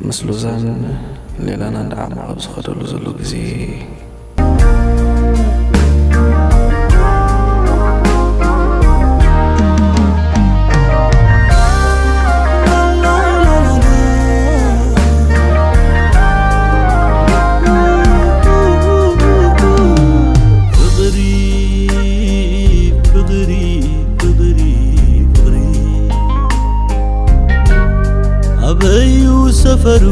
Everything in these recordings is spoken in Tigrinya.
ምስ ሉዛን ሌላን እንዳዓመቑ ኣብ ዝኸደሉ ዘሎ ግዜ፣ ፍቕሪ፣ ፍቕሪ፣ ፍቕሪ፣ ፍቕሪ ኣበዩ ሰፈሩ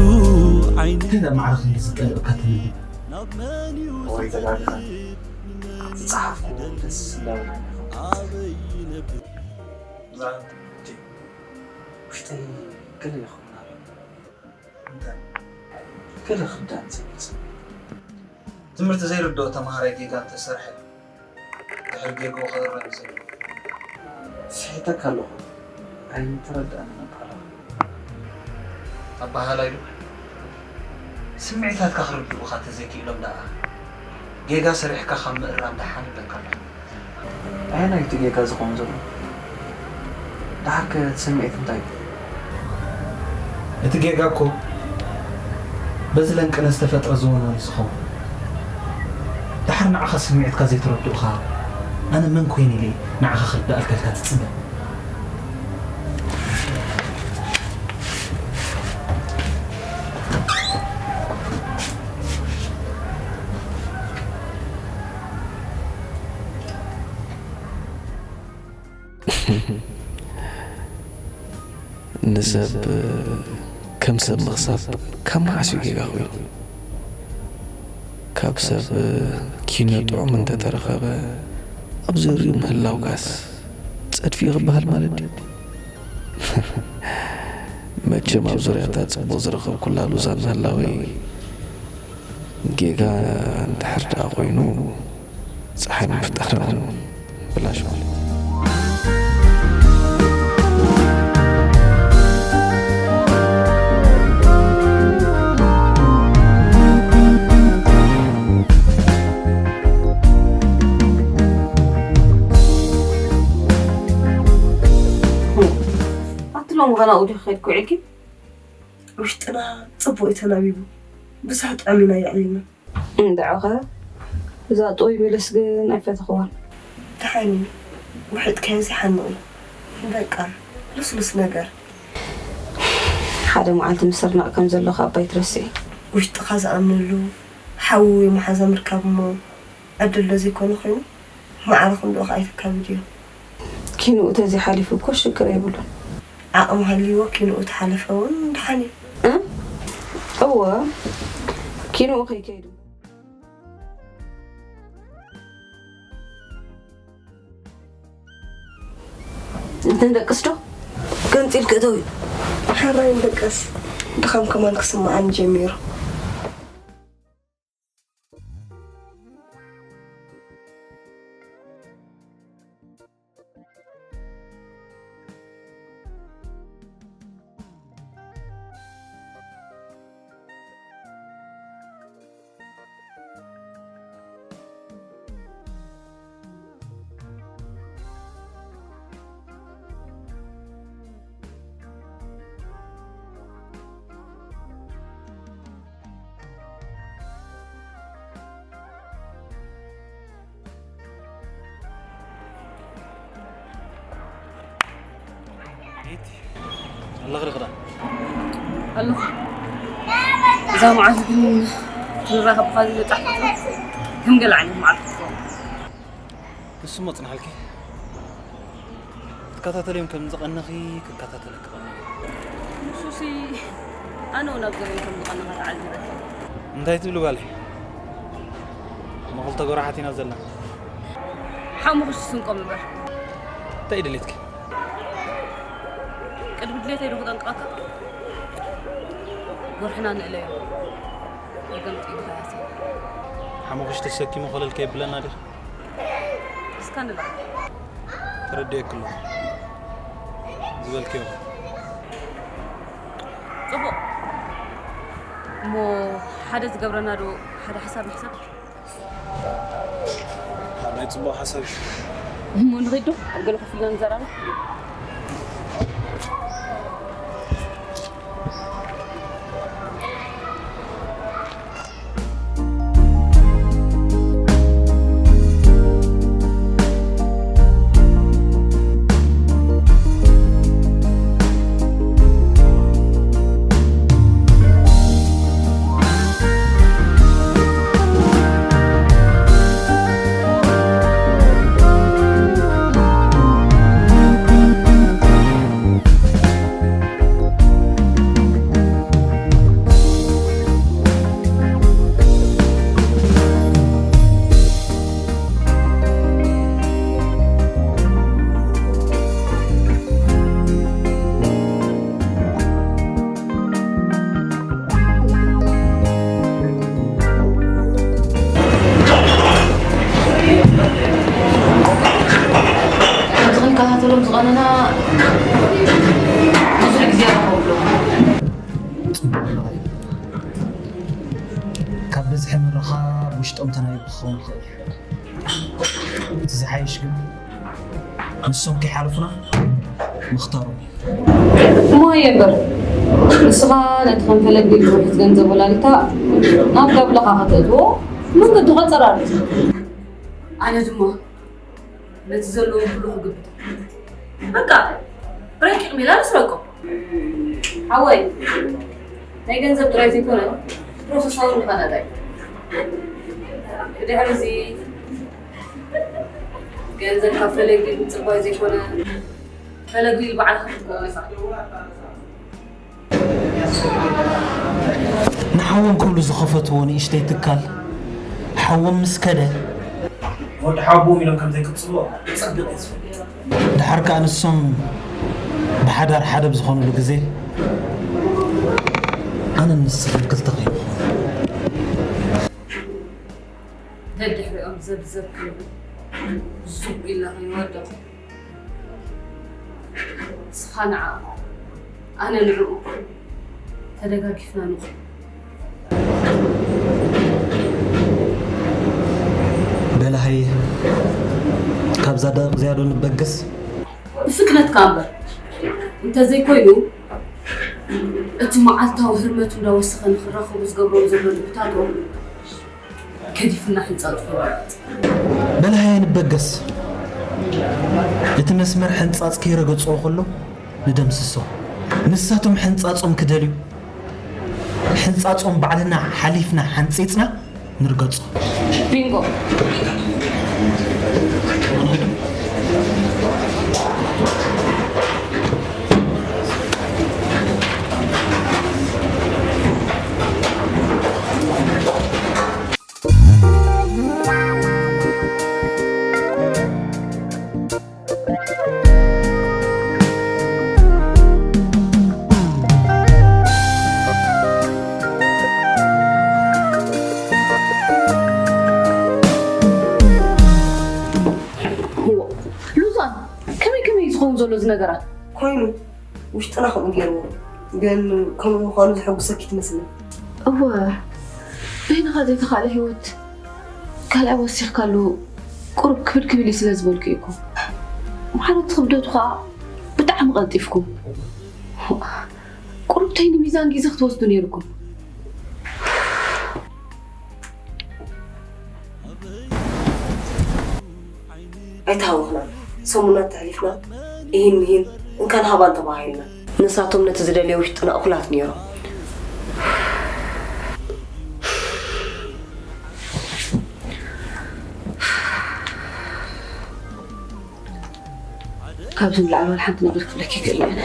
ዓይኒ። እንታይ ማዕረ ክንዲ ዝጠልቕካ ትብል? ወይ ተጋግኻ ዝጸሓፍኩ ደስ እንዳበለኒ። ብዛዕባ ትምህርቲ ውሽጠይ ገለ ይኸውን ኣሎ። እንታይ? ገለ ክርዳእኒ ዘይብል ስምዒት። ትምህርቲ ዘይርድኦ ተምሃራይ ጌጋ እንተሰርሐ፣ ድሕሪ ጌግኡ ክእረም እዩ ዘለዎ። ስሒተካ ኣለኹ። ኣይምተረድኣንን ኣበሃህላኻ። ኣበሃህላይ ዶ? ስምዒታትካ ክርድኡኻ ተዘይክኢሎም ደኣ፣ ጌጋ ሰሪሕካ ካብ ምእራም ደሓን ይብለካ ኣሎ። ኣየናይ እቲ ጌጋ ዝኸውን ዘሎ? ደሓርከ እቲ ስምዒት እንታይ እዩ? እቲ ጌጋ እኮ በዚ ለንቅነ ዝተፈጥረ ዝወንወን እዩ ዝኸውን። ደሓር ንዓኻ ስምዒትካ ዘይተረድኡኻ፣ ኣነ መን ኮይነ ኢለ ንዓኻ ክርድኣልካ ኢልካ ትጽበ? ንሰብ ከም ሰብ ምኽሳብ ካብ መዓስ እዩ ጌጋ ኮይኑ? ካብ ሰብ ኪኖ ጥዑም እንተተረኸበ ኣብ ዙርይኡ ምህላውካስ ጸድፊ እዩ ክበሃል ማለት ድዩ? መቸም ኣብ ዙርያታ ጽቡቕ ዝረኸብኩላ ሉዛ ምህላወይ ጌጋ እንድሕር ደኣ ኮይኑ፣ ጸሓይ ምፍጣር እውን ብላሽ ማለት እዩ። ኣቲ ሎሚ ኸና ውዲ ክኸድኩ ውዒልኪ? ውሽጥና ጽቡቕ እዩ ተናቢቡ። ብዙሕ ጥዕም ኢና የዕሊልና። እንድዕኸ እዛ ጥውይ ምልስ ግን ኣይፈተኽዋን። ደሓን እዩ። ውሒጥካዮ ዘይሓንቕ እዩ። በቃ፣ ልስሉስ ነገር። ሓደ መዓልቲ ምስርናቕ ከም ዘሎ ካብ ኣባይ ትረስዒ። ውሽጥኻ ዝኣምነሉ ሓዊ ወይ መሓዛ ምርካብ እሞ ዕድል ዶ ዘይኮነ ኮይኑ፣ ማዕረ ክንድኡ ከኣ ኣይተካብድዮ። ኪንኡ ተዘይሓሊፉ እኮ ሽግር የብሉን። ዓቕሚ ሃልይዎ ኪንኡ ተሓለፈ እውን ደሓን እዩ። እ? እወ፣ ኪንኡ ከይከይድ እምበር። ንደቅስ ዶ? ገንጺል ክእተው እዩ። ሕራይ ንደቀስ። ድኻም ከማን ክስምዓኒ ጀሚሩ። ኣለኽሪ ክዳን ኣለኹ። እዛ መዓልቲ ግን ክንራኸብ ብኻዚ ዘጣፍጥ ከም ገለ ዓይነት መዓልቲ ክትኸውን። ንሱ እሞ ጽንሓልኪ። ክትከታተልዮም ከም ዝቐነኺ ክከታተለኪ ቀኒየ። ንሱሲ ኣነ እውን ኣብ ዘበን ከም ዝቐነኻ ተዓዚበ። እንታይ ትብሊ ጓለይ? እሞ ክልተ ጎራሓት ኢና ዘለና። ሓሙኽሽቲ ስንቆም እምበር። እንታይ እዩ ድሌትኪ? ቅድሚ ድሌተይ ዶ ክጠንቅቐካ? ጎርሕና ንእለዮ። ወገምጢ ይባሃሲ። ሓሙኽሽቲ ተሰኪሙ ኮለል ከየብለና ዲኺ? እስካ ንላዕ። ተረዲኤኪ ኣለኹ። ዝበልክዮ። ጽቡቕ። እሞ ሓደ ዝገብረና ዶ ሓደ ሓሳብ ንሕሰብ? ናይ ጽቡቕ ሓሳብ እዩ። እሞ ንኺድ ዶ? ኣብ ገለ ኮፍ ኢልና ንዘራረብ። ካብ ብዝሒ ምርኻብ ውሽጦም ተናቢቡ ክኸውን ይኽእል እዩ። እቲ ዝሓይሽ ግን ንሶም ከይሓልፉና ምኽታሮም እዩ። እሞ ኣየ እምበር፣ ንስኻ ነቲ ከም ፈለግ ኢሉ ዝውሕዝ ገንዘብ ወላዲታ ናብ ጋብላኻ ከተእትዎ መንገዱ ከጸራርግ። ኣነ ድማ ነቲ ዘለዎም ኩሉ ክግብቶ። በቃ፣ ብረቂቕ ሜላ ንስረቆ። ሓወይ፣ ናይ ገንዘብ ጥራይ ዘይኮነ፣ ፕሮሰሳዊ ምኸነታይ። ብድሕሪ እዚ ገንዘብ ካብ ፈለግ ጽባይ ዘይኮነ፣ ፈለግ ባዕልኻ ክትከውን ኢኻ። ንሓዎም ክብሉ ዝኸፈትዎ ንእሽተይ ትካል ሓዎም ምስ ከደ፣ ወዲ ሓቦም ኢሎም ከም ዘይቅጽልዎ ክጸብቕ እየ ዝፈልጥ። ድሓር ከኣ ንሶም ብሓዳር ሓደ ብዝኾኑሉ ግዜ ኣነን ንስኽን ክልተ ከይንኾን። ደድሕሪኦም ዘብዘብ ክንብል ዙብ ኢልና ከይንወድቕ። ንስኻ ንዓኡ ኣነ ንዕኡ ተደጋጊፍና ንቑም። በል ሃየ ካብዛ ደቂቕ እዚኣ ዶ ንበገስ? ብፍጥነት ከኣ እምበር እንተዘይኮይኑ እቲ መዓልታዊ ህርመቱ እንዳወሰኸ ንኽራኸቡ ዝገብሮም ዘሎ ልብታቶም ገዲፍና ሕንጻጽ ይበልጽ። በል ሃየ ንበገስ እቲ መስመር ሕንጻጽ ከይረገጽዎ ከሎ ንደምስሶ። ንሳቶም ሕንጻጾም ክደልዩ ሕንጻጾም ባዕልና ሓሊፍና ሓንጺጽና ንርገጾ። ቢንጎ። ሉዛን ከመይ ከመይ እዩ ዝኸውን ዘሎ እዚ ነገራት? ኮይኑ ውሽጥና ከምኡ ገይርዎ ግን ከምኡ ምዃኑ ዘሐጉሰኪ ትመስሊ። እወ በይንኻ ዘይተኻእለ ህይወት ካልኣይ ወሲኽካሉ ቁሩብ ክብድ ክብል እዩ ስለ ዝበልኩ እዩ እኮ። ማለት ክብደቱ ከዓ ብጣዕሚ ቀልጢፍኩም። ቁሩብ ተይ ንሚዛን ግዜ ክትወስዱ ነይርኩም። ኣይተሃወኽናን። ሰሙናት ተሕሊፍና ኢሂን ምሂን እንካን ሃባን ተባሃሂልና። ንሳቶም ነቲ ዝደልዮ ውሽጥና እኹላት ነይሮም። ካብዚ ንላዕሊ ዋላ ሓንቲ ነገር ክብለኪ ይክእል እየ።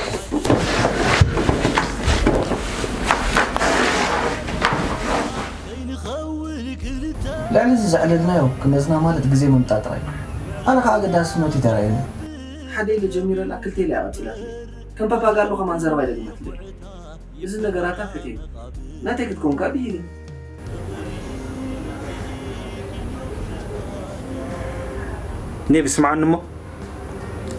ልዕሊ እዚ ዘዕለልናዮ ክመዝና ማለት ግዜ ምምጣጥ ጥራይ እዩ። ኣነ ከዓ ኣገዳስነቱ ይተራእየኒ። ሓደ ኢለ ጀሚረላ ክልተ ኢለ እያ ቀፂላትለይ። ከም ፓፓጋሎ ከማን ዘረባ ይደግመትለይ። እዚ ነገራታ ፍትዩ ናተይ ክትከውን ከዓ ብሂሊ። ኔቭ ስምዓኒ እሞ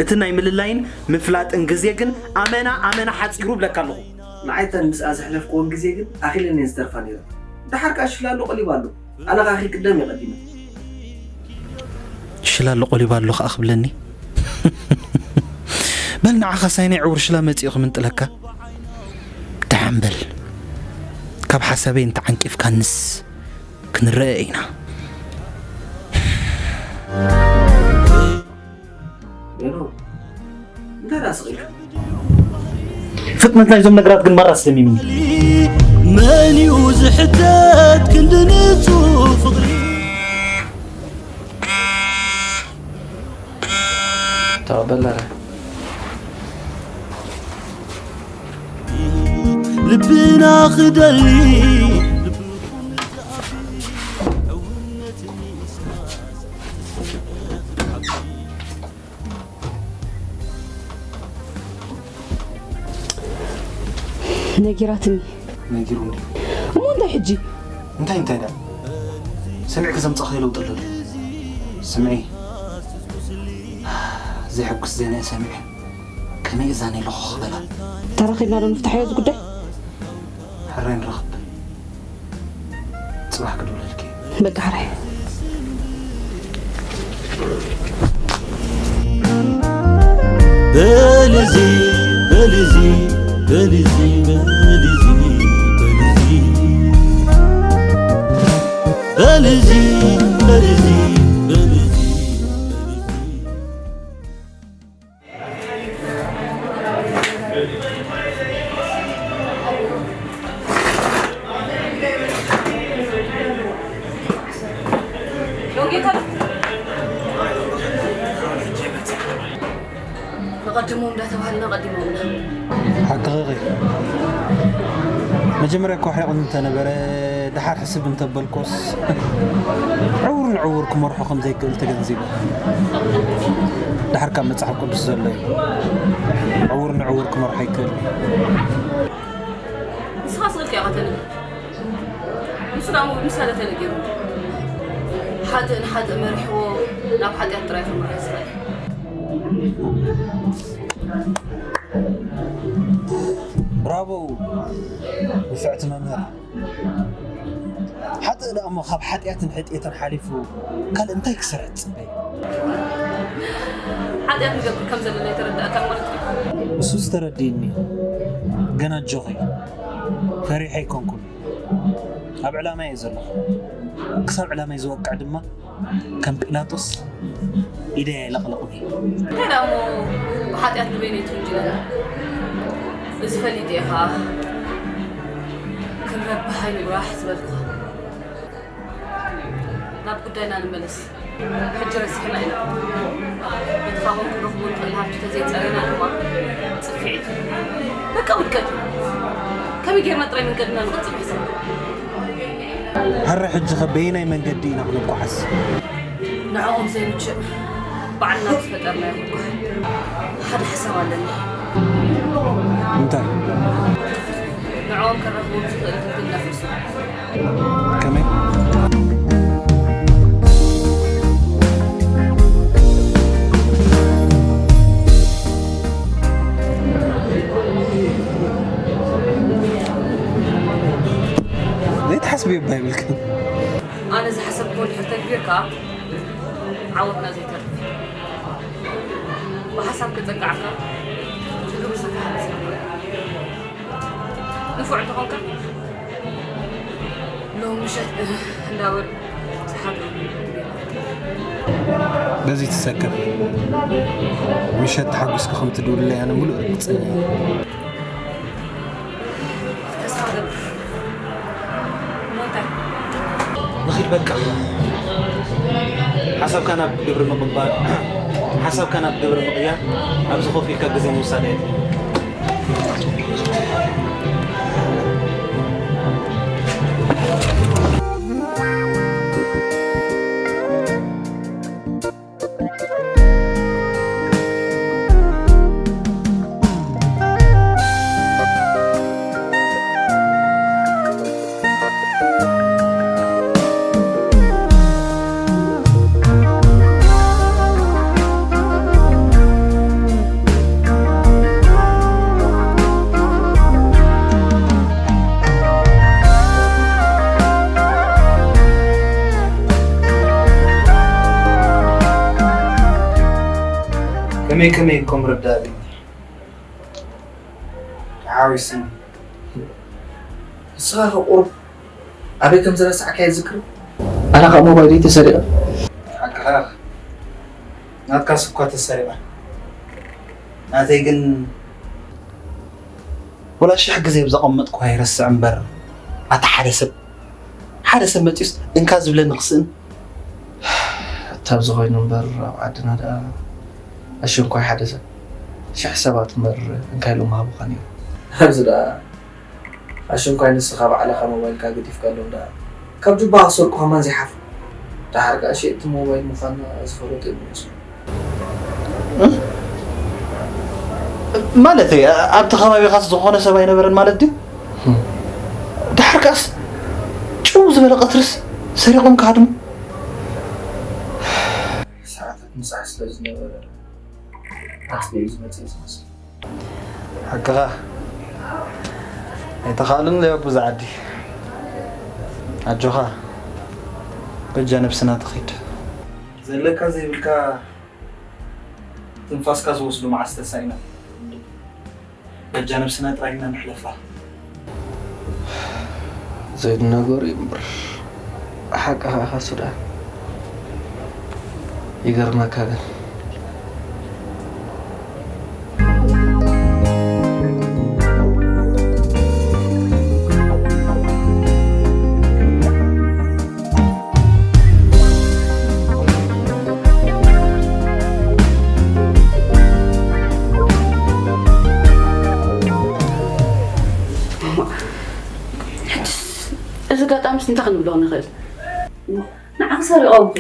እቲ ናይ ምልላይን ምፍላጥን ግዜ ግን ኣመና ኣመና ሓፂሩ እብለካ ኣለኹ። ንዓይ እተን ምስኣ ዘሕለፍክወን ግዜ ግን ኣኺለን እየን ዝተርፋ ነይረን። ደሓር ከኣ ሽላሎ ቀሊባ ኣሎ። ኣነ ከኣ ክቅደም እየ ቀዲመ። ሽላሎ ቆሊባ ኣሎ ከኣ ክብለኒ። በል ንዓኻስ ኣየናይ ዕውር ሽላ መጺኡ ክምንጥለካ? ደሓን በል ካብ ሓሳበይ እንተዓንቂፍካንስ ክንረኣ ኢና። ሜሮን፣ እንታይ ደኣ ስቕ ኢልካ? ፍጥነት ናይዞም ነገራት ግን ማራ ኣስደሚምኒ። መን እዩ ዝሕተት ክንዲ ንጹህ ፍቕሪ? ተቐበል ኣረ። ልብና ክደሊ ነጊራትኒ። ነጊሩኒ። እሞ እንታይ ሕጂ? እንታይ እንታይ ደኣ? ሰሚዕኪ ዘምጻእኽዮ ለውጢ ኣሎ ድዩ? ስምዒ፣ ዘሕጉስ ዜና እየ ሰሚዐ። ከመይ እዛኒ ኣለኹ ክበላ? ተራኺብና ዶ ንፍታሕዮ እዚ ጉዳይ? ሕራይ ንራኸብ። ጽባሕ ክድውለልኪ። በቃ ሕራይ። በልዚ በልዚ በልዚ በልዚ በልዚ በልዚ በልዚ በልዚ ንቐድሞም እንዳተባሃልና ቀዲሞምና። ሓቅኺ። መጀመርያ እኮ ሕሪቑኒ እንተነበረ፣ ደሓር ሕስብ እንተበልኮስ፣ ዕውር ንዕውር ክመርሖ ከም ዘይክእል ተገንዚበ። ደሓር ካብ መጽሓፍ ቅዱስ ዘሎ እዩ። ዕውር ንዕውር ክመርሖ ኣይክእልን እዩ። ንስኻ ስቕልክ ኢኻ ተንብብ። ንሱ ደኣ እሞ ብምሳሌ ተነጊሩ። ሓጥእ ንሓጥእ መሪሕዎ ናብ ሓጢኣት ጥራይ ክምራሕ ዝኽእል። ብራቮ ንፍዕቲ መምህር። ሓጥእ ደኣ እሞ ካብ ሓጢኣትን ሕጥየትን ሓሊፉ ካልእ እንታይ ክሰርሕ ትጽበይ? ሓጢኣት ንገብር ከም ዘለና ኣይተረዳእካን ማለት እዩ። እሱ ዝተረድእኒ ገና ኣጆኺ ፈሪሐ ኣይኮንኩን። ኣብ ዕላማ እየ ዘለኹ። ክሳብ ዕላማይ ዝወቅዕ ድማ ከም ጲላጦስ ኢደይ ኣይለቕልቕን እየ። እንታይ ደኣ እሞ ብሓጢኣት ንበይነይ ትውንጅለኒ? እዚ ፈሊጠ እየ ኸዓ ክንረብሕ ኣይንጉራሕ ዝበልኩኻ። ናብ ጉዳይና ንመለስ። ሕጂ ረሲሕና ኢና። ነቲ ካብኦም ክንረኽቦ ንኽእል ሃብቲ ተዘይጸረና ድማ ጽፍዒት እዩ። በቃ ውድቀት እዩ። ከመይ ጌርና ጥራይ መንገድና ንቕጽል ሕሰብ። ሕረ ሕጂ ኸ በየናይ መንገዲ ኢና ክንጓዓዝ? ንዕኦም ዘይምችእ ባዕልና ዝፈጠርናዮ ክንጓዓዝ። ሓደ ሓሳብ ኣለኒ። እንታይ? ንዕኦም ከራኽቦም ዝኽእል ድልድል ነፍርሶ። ከመይ? ዘይትሓስብዮ እባ ይብልክን። ኣነ ዝሓሰብክዎ እንድሕር ተግቢርካ ዓወትና ዘይተርፍ። ብሓሳብ ከጸግዓካ ችግሩ ሰፋሕ ንፉዕ እንተኾንካ ሎም ምሸት እህ እንዳበሉ ዝሓድሩ። በዚ ትሰከፍ ምሸት ተሓጒስኪ ከም ትድውልለይ ኣነ ሙሉእ ርግጸኛ እየ። ተስፋ ገብር። እሞ እንታይ? ንኺድ በቃ። ሓሳብካ ናብ ግብሪ ምቕባል፣ ሓሳብካ ናብ ግብሪ ምቕያር ኣብዚ ኮፍ ኢልካ ግዜ ምውሳድ ኣየድልን። ከመይ ከመይ እኮ ምርዳእ ግን ሓዊስኒ። ንስኻ ከ ቁሩብ ኣበይ ከም ዝረሳዕካዮ ትዝክር? ኣነ ካብ ሞባይለይ ተሰሪቐ። ሓቅኻ ኢኻ። ናትካስ እኳ ተሰሪቐ። ናተይ ግን ወላ ሽሕ ግዜ ኣብ ዘቐመጥኩ ኣይረስዕ እምበር ኣታ ሓደ ሰብ ሓደ ሰብ መፂኡስ እንካ ዝብለኒ ክስእን። እታ ኣብዚ ኮይኑ እምበር ኣብ ዓድና ደኣ ኣሸንኳይ ሓደ ሰብ ሽሕ ሰባት እምበር እንካ ኢሎም ምሃቡኻ ነይሩ። ኣብዚ ደኣ ኣሸንኳይ ንስኻ ባዕልኻ ሞባይልካ ገዲፍካሎም ደኣ ካብ ጁባኻ ክሰርቁኻ መን ዘይሓፍሩ? ደሓር ከኣ ሸየጥቲ ሞባይል ምዃንና ዝፈለጡ እዮም ዝመስሉ። ማለተይ ኣብቲ ከባቢኻስ ዝኾነ ሰብ ኣይነበረን ማለት ድዩ? ደሓር ከኣስ ጭው ዝበለ ቀትርስ ሰሪቖም ክሃድሙ። ሰዓታት ምሳሕ ስለ ዝነበረ ኣስበዩ ዝመጽእ ዝመስል። ሓቅኻ ኣይተኻእልን ለዮ ብዙ ዓዲ። ኣጆኻ፣ በጃ ነብስና ትኺድ። ዘለካ ዘይብልካ ትንፋስካ ዝወስዱ መዓስ ተሳኢና። በጃ ነብስና ጥራይ ኢና ንሕለፋ። ዘይድ ነገሩ እዩ እምበር፣ ሓቅኻ ኢኻ ሱዳን። ይገርመካ ግን። ሕጅስ እዚ ኣጋጣሚስ እንታይ ክንብሎ ንኽእል? ንዓኺ ሰሪቖምኺ።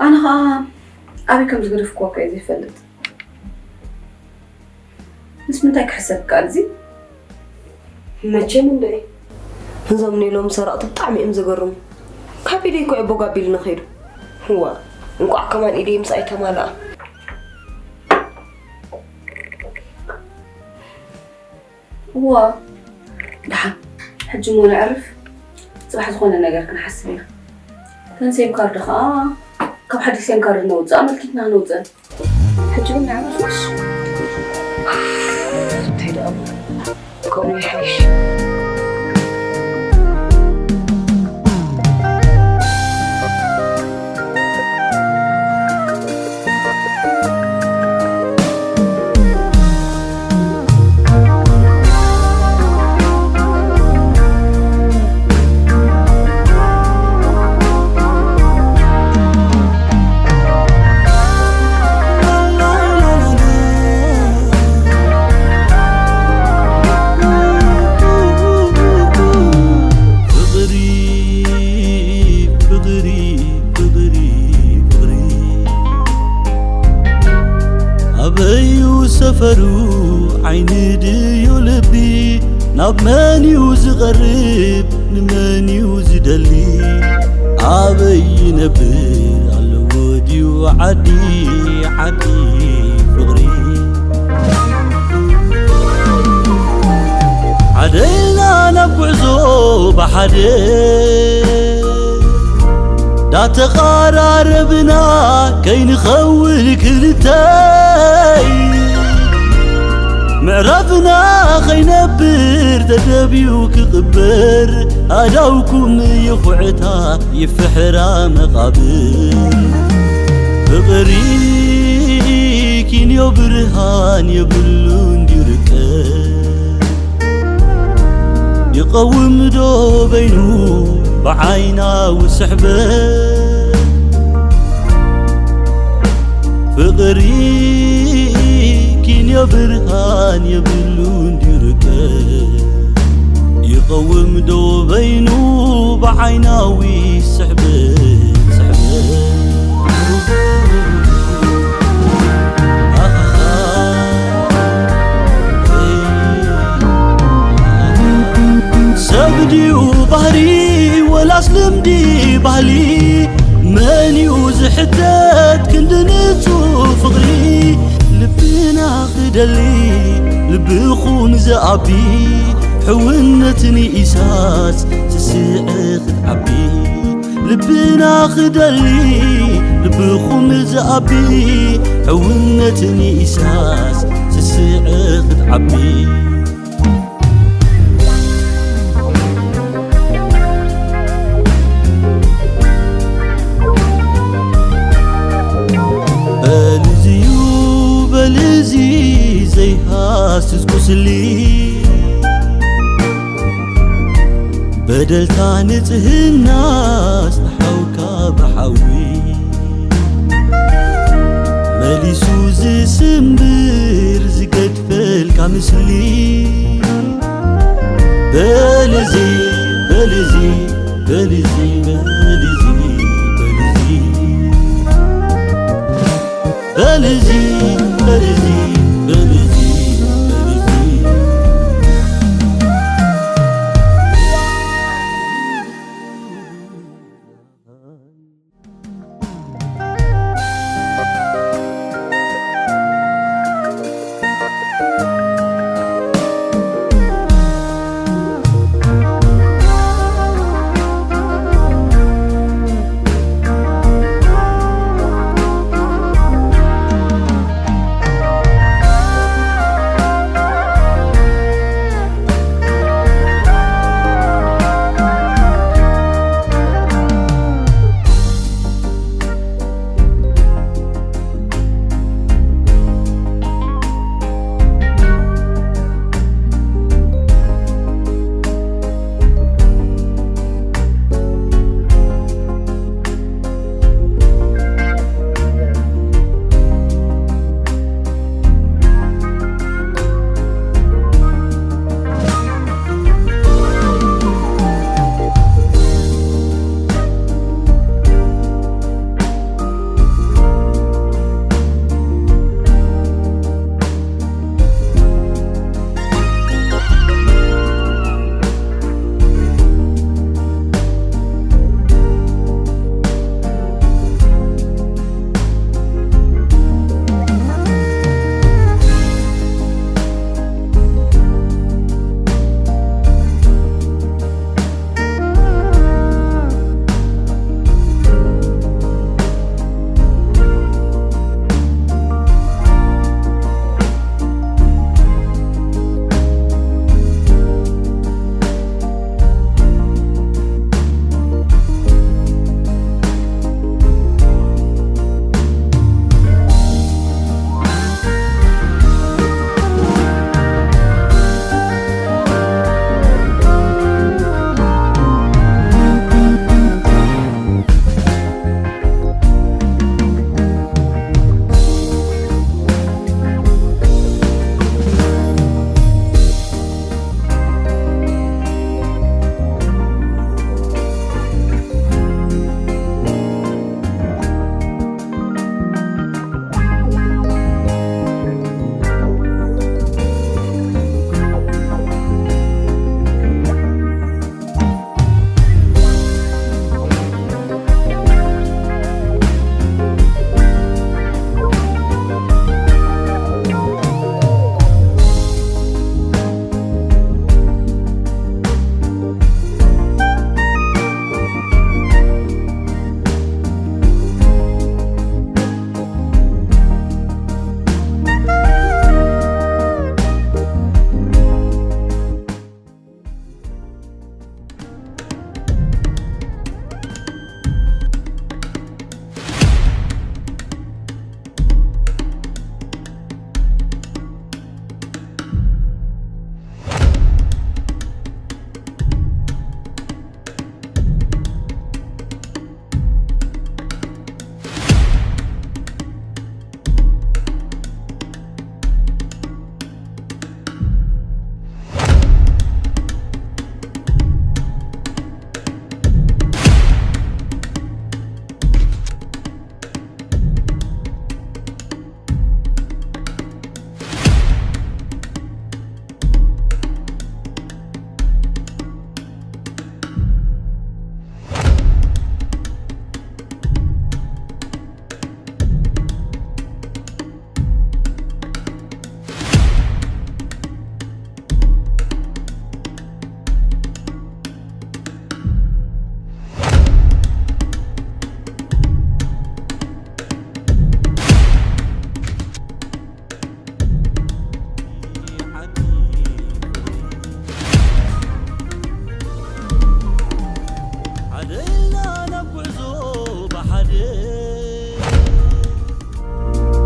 ኣነ ኸኣ ኣበይ ከም ዝገደፍክዎ እኮ እየ ዘይፈልጥ። ምስ ምንታይ ክሕሰብ ይከኣል እዚ? መቸም እንድዒ። እዞም ናይ ሎሚ ሰረቕቲ ብጣዕሚ እዮም ዘገርሙ። ካብ ኢደይ እኮ እዩ ቦግ ኣቢሉኒ ከይዱ። እዋ፣ እንቋዕ ከማን ኢደይ ምስኣ ኣይተማልኣ። እዋ፣ ደሓን። ሕጂ እሞ ነዕርፍ። ጽባሕ ዝኾነ ነገር ክንሓስብ ኢና። እተን ሴም ካርድ ኸኣ ካብ ሓድሽ ሴም ካርድ ነውጽእ፣ ኣመልኪትና ነውጽአን። ሕጂ ግን ንዕረፍ። እንታይ ደኣ እሞ ከምኡ ይሓይሽ። ፍቕሪ፣ ፍቕሪ፣ ፍቕሪ፣ ፍቕሪ። ኣበዩ ሰፈሩ ዓይኒ ድዩ ልቢ? ናብ መን እዩ ዝቐርብ? ንመን እዩ ዝደሊ? ኣበይ ይነብር? ኣለዎ ድዩ ዓዲ፣ ዓዲ ፍቕሪ? ሓደ ኢልና ናብ ጉዕዞ ብሓደ ዳተቓራረብና ከይንኸውን ክልተይ ምዕራፍና ኸይነብር ተደብዩ ክቕበር ኣዳውኩም ይኹዕታ ይፍሕራ መቓብር ፍቕሪ ኪንዮ ብርሃን የብሉን ድዩ ርቀት ይቐውም ዶ በይኑ ብዓይናዊ ስሕበት ፍቕሪ ኪንዮ ብርሃን የብሉን ድዩ ርቀት ይቐውም ዶ በይኑ ብዓይናዊ ስሕበት ስሕበት ሰብ ድዩ ባህሪ ወላስ ልምዲ ባህሊ መን እዩ ዝሕተት ክንዲ ንጹህ ፍቕሪ ልብና ክደሊ ልብኹም ዝኣቢ ሕውነትን ኢሳስ ስስዐ ክትዓቢ ልብና ክደሊ ልብኹም ዝኣቢ ሕውነትን ኢሳስ ስስዐ ክትዓቢ በልዝዩ በልዚ ዘይሃስስ ቁስሊ በደልታ ንጽህና ኣስሓውካ ብሓዊ መሊሱ ዝስምብር ዝገድፈልካ ምስሊ በልዚ በልዚ በልዚ በልዚ በልዚ በልዚ በልዚ በልዚ በልዚ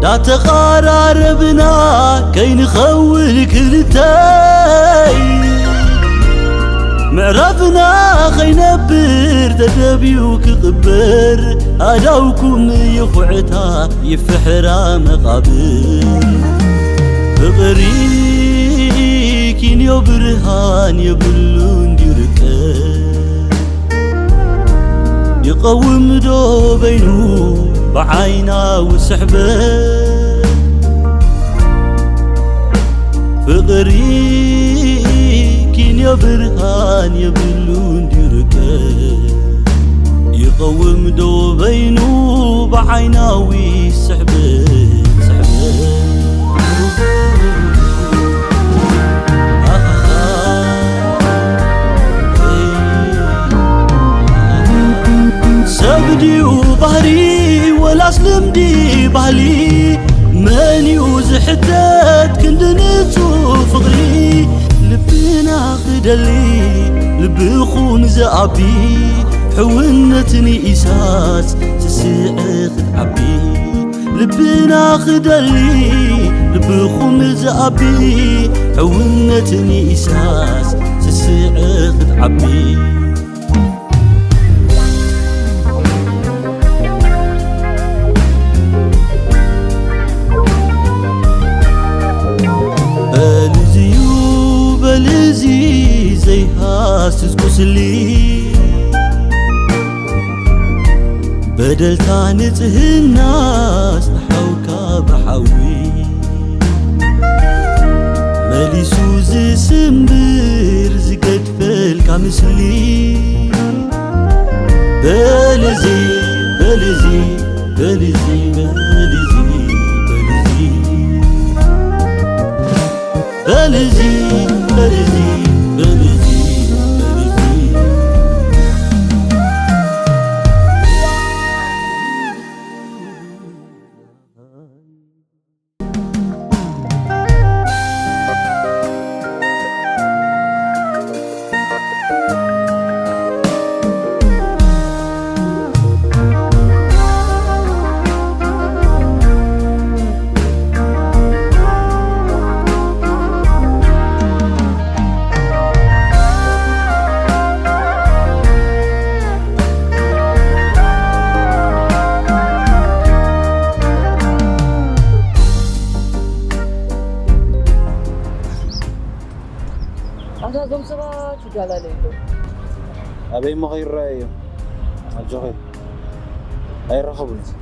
ዳተቓራረብና ከይንኸውን ክልተይ፣ ምዕራፍና ኸይነብር ተደብዩ ክቕበር፣ ኣዳውኩም ይኹዕታ ይፍሕራ መቓብር። ፍቕሪ ኪንዮ ብርሃን የብሉን ድዩ ርቀት? ይቐውም ዶ በይኑ ብዓይናዊ ስሕበት? ፍቕሪ ኪንዮ ብርሃን የብሉን ድዩ ርቀት? ይቐውም ዶ በይኑ ብዓይናዊ ስሕበት? ስሕበት። ሰብ ድዩ ባህሪ ወላስ ልምዲ ባህሊ? መን እዩ ዝሕተት ክንዲ ንጹህ ፍቕሪ? ልብና ክደሊ ልብኹም ዝኣቢ ሕውነት ንኢሳስ ስስዐ ክትዓቢ። ልብና ክደሊ ልብኹም ዝኣቢ ሕውነት ንኢሳስ ስስዐ ክትዓቢ። በልዝዩ በልዚ ዘይሃስስ ቁስሊ በደልካ ንጽህና ኣስጥሓውካ ብሓዊ መሊሱ ዝስምብር ዝገድፈልካ ምስሊ። በልዚ በልዚ በልዚ በልዚ በልዚ በልዚ በልዚ በልዚ በልዚ ኣታ እዞም ሰባት ይጋላለዩ ኣለዉ። ኣበይ እሞ ከይረኣዩ እዮም? ኣጆኺ፣ ኣይራኸቡን እዮም።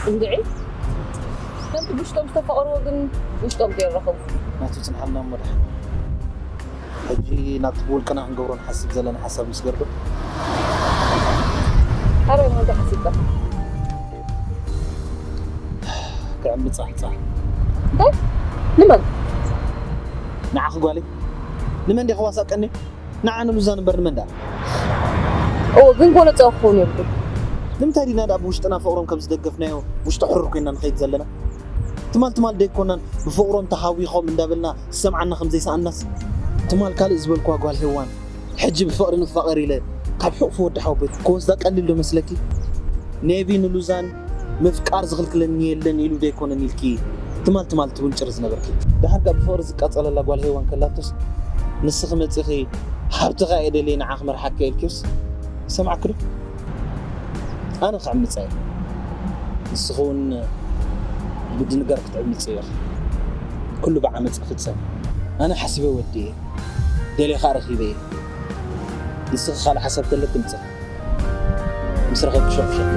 እንድዒ፣ ከምቲ ብውሽጦም ዝተፋቐርዎ ግን ውሽጦም ከይራኸቡ። ናቱ ጽንሓልና እሞ ደሓን። ሕጂ ናብቲ ብውልቅና ክንገብሮ ንሓስብ ዘለና ሓሳብ ንስገር ዶ? ኣበይ እሞ እንታይ ሓሲብካ? ክዕምጻ ህጻን። እንታይ? ንመን? ንዓኺ ጓለይ። ንመን ዲኺ ዋሳቀኒ? ንዓ ንሉዛን እምበር ንመን ደኣ? እወ፣ ግን ጎነጸ ክኸውን የብሉን። ንምንታይ ዲና ደኣ ብውሽጥና ፍቕሮም ከም ዝደገፍናዮ ውሽጢ ሕሩር ኮይንና ንኸይድ ዘለና? ትማል ትማል ደይኮናን ብፍቕሮም ተሃዊኾም እንዳበልና ዝሰምዓና ከም ዘይሰኣናስ? ትማል ካልእ ዝበልክዋ ጓል ሄዋን፣ ሕጂ ብፍቕሪ ንፋቐር ኢለ ካብ ሕቑፊ ወዲ ሓወቦይ ክወስዳ ቀሊል ዶ መስለኪ? ኔቪ ንሉዛን ምፍቃር ዝኽልክለኒ የለን ኢሉ ዶ ኣይኮነን ኢልኪ ትማል ትማል ትውንጭሪ ዝነበርኪ? ደሓር ከኣ ብፍቕሪ ዝቃጸለላ ጓል ሄዋን ከላቶስ፣ ንስኺ መጺኺ ሃብትኻ እየ ደልየ ንዓ ክመርሓካ ኢልኪዮስ ሰምዓኪ ዶ? ኣነ ክዕምጻ እየ። ንስኺ እውን ብድንጋር ክትዕምጺ ኢኺ። ኩሉ ብዓመጽ ክፍጸም። ኣነ ሓሲበ ወዲኤ። ደልየ ከኣ ረኺበ እየ። ንስኺ ካልእ ሓሳብ ተለኪ ምጻ። ምስ ረኸብኩ ሸቕ ሸቕ።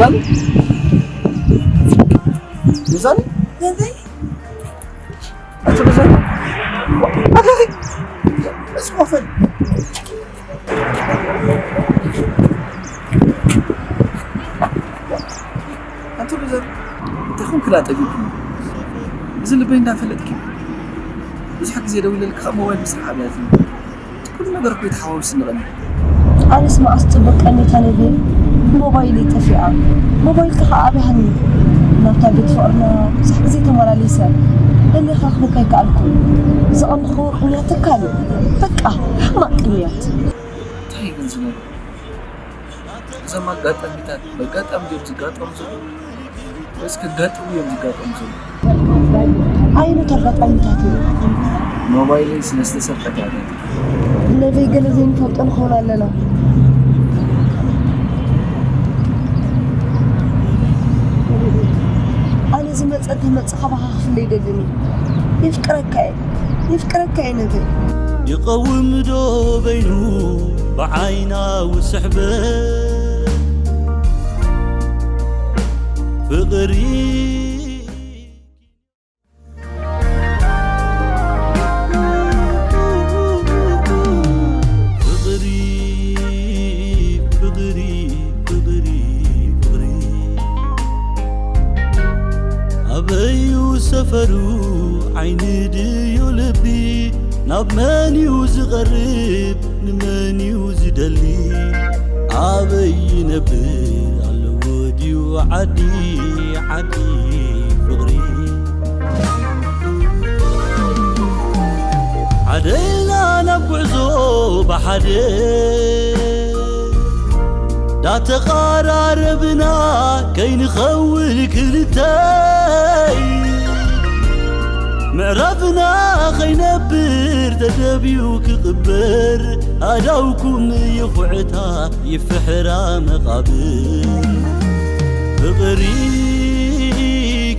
ሚዛን? ኣቲ ሚዛን? ኣቲ ሚዛን? ኣቲ እስኮፈል። ኣቲ ሚዛን? እንታይ ኮንክ ዳ ጠፊእኩ? እዚ ልበይ እንዳፈለጥኪ። ብዙሕ ግዜ ደዊለልካ ካብ ሞባይል ምስራሕ ኣብያትኒ። ኩሉ ነገር እኮ እዩ ተሓዋዊሱ ንቐኒ። ኣነስ መዓስ ጽቡቕ ቀኒታ ነብየ፣ ሞባይለይ ጠፊኣ። ሞባይልካ ከኣ ኣብያሃኒ። ናብታ ቤት ፍቕርና ብዙሕ ግዜ ተመላሊሰ፣ ደልየ ክረኽበካ ኣይከኣልኩን። ዝቐንኹ ቅንያት ትካል እዩ። በቃ፣ ሕማቕ ቅንያት። እንታይ እዩ ግን እዚ ነገር? እዞም ኣጋጣሚታት በጋጣሚ ድዮም ዝጋጠሙ ዘለዉ? ወይስ ክጋጥሙ እዮም ዝጋጠሙ ዘለዉ? ዓይነት ኣጋጣሚታት እዩ። ሞባይለይ ስለ ዝተሰርቀት እያ። ነዘይ ገለ ዘይንፈልጦ ንኸውን ኣለና። ኣነ ዝመጸ እንተመጸ ካባኻ ክፍለ ይደልን እዩ። የፍቅረካ እየ። የፍቅረካ እየ ነዘይ። ይቐውም ዶ በይኑ ብዓይናዊ ስሕበት ፍቕሪ? ፍቕሪ፣ ፍቕሪ፣ ፍቕሪ፣ ፍቕሪ። ኣበዩ ሰፈሩ ዓይኒ ድዩ ልቢ? ናብ መን እዩ ዝቐርብ? ንመን እዩ ዝደሊ? ኣበይ ይነብር? ኣለዎ ድዩ ዓዲ፣ ዓዲ ፍቕሪ? ሓደ ኢልና ናብ ጉዕዞ ብሓደ ዳተቓራረብና ከይንኸውን ክልተይ ምዕራፍና ኸይነብር ተደብዩ ክቕበር ኣዳውኩም ይኹዕታ ይፍሕራ መቓብር ፍቕሪ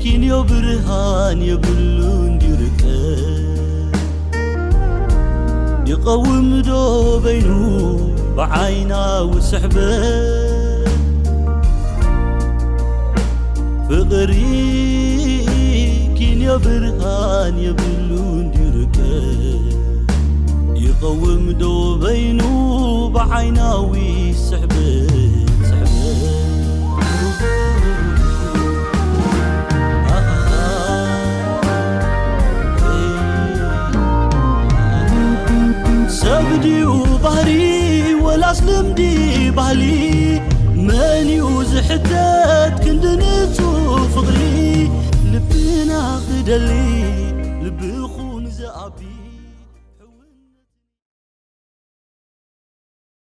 ኪንዮ ብርሃን የብሉን ድዩ ርቀት ይቐውም ዶ በይኑ ብዓይናዊ ስሕበት ፍቕሪ ኪንዮ ብርሃን የብሉን ድዩ ርቀት ይቐውም ዶ በይኑ ብዓይናዊ ስሕበት ስሕበት ሰብ ድዩ ባህሪ ወላስ ልምዲ ባህሊ መን እዩ ዝሕተት ክንዲ ንጹህ ፍቕሪ ልብና ክደሊ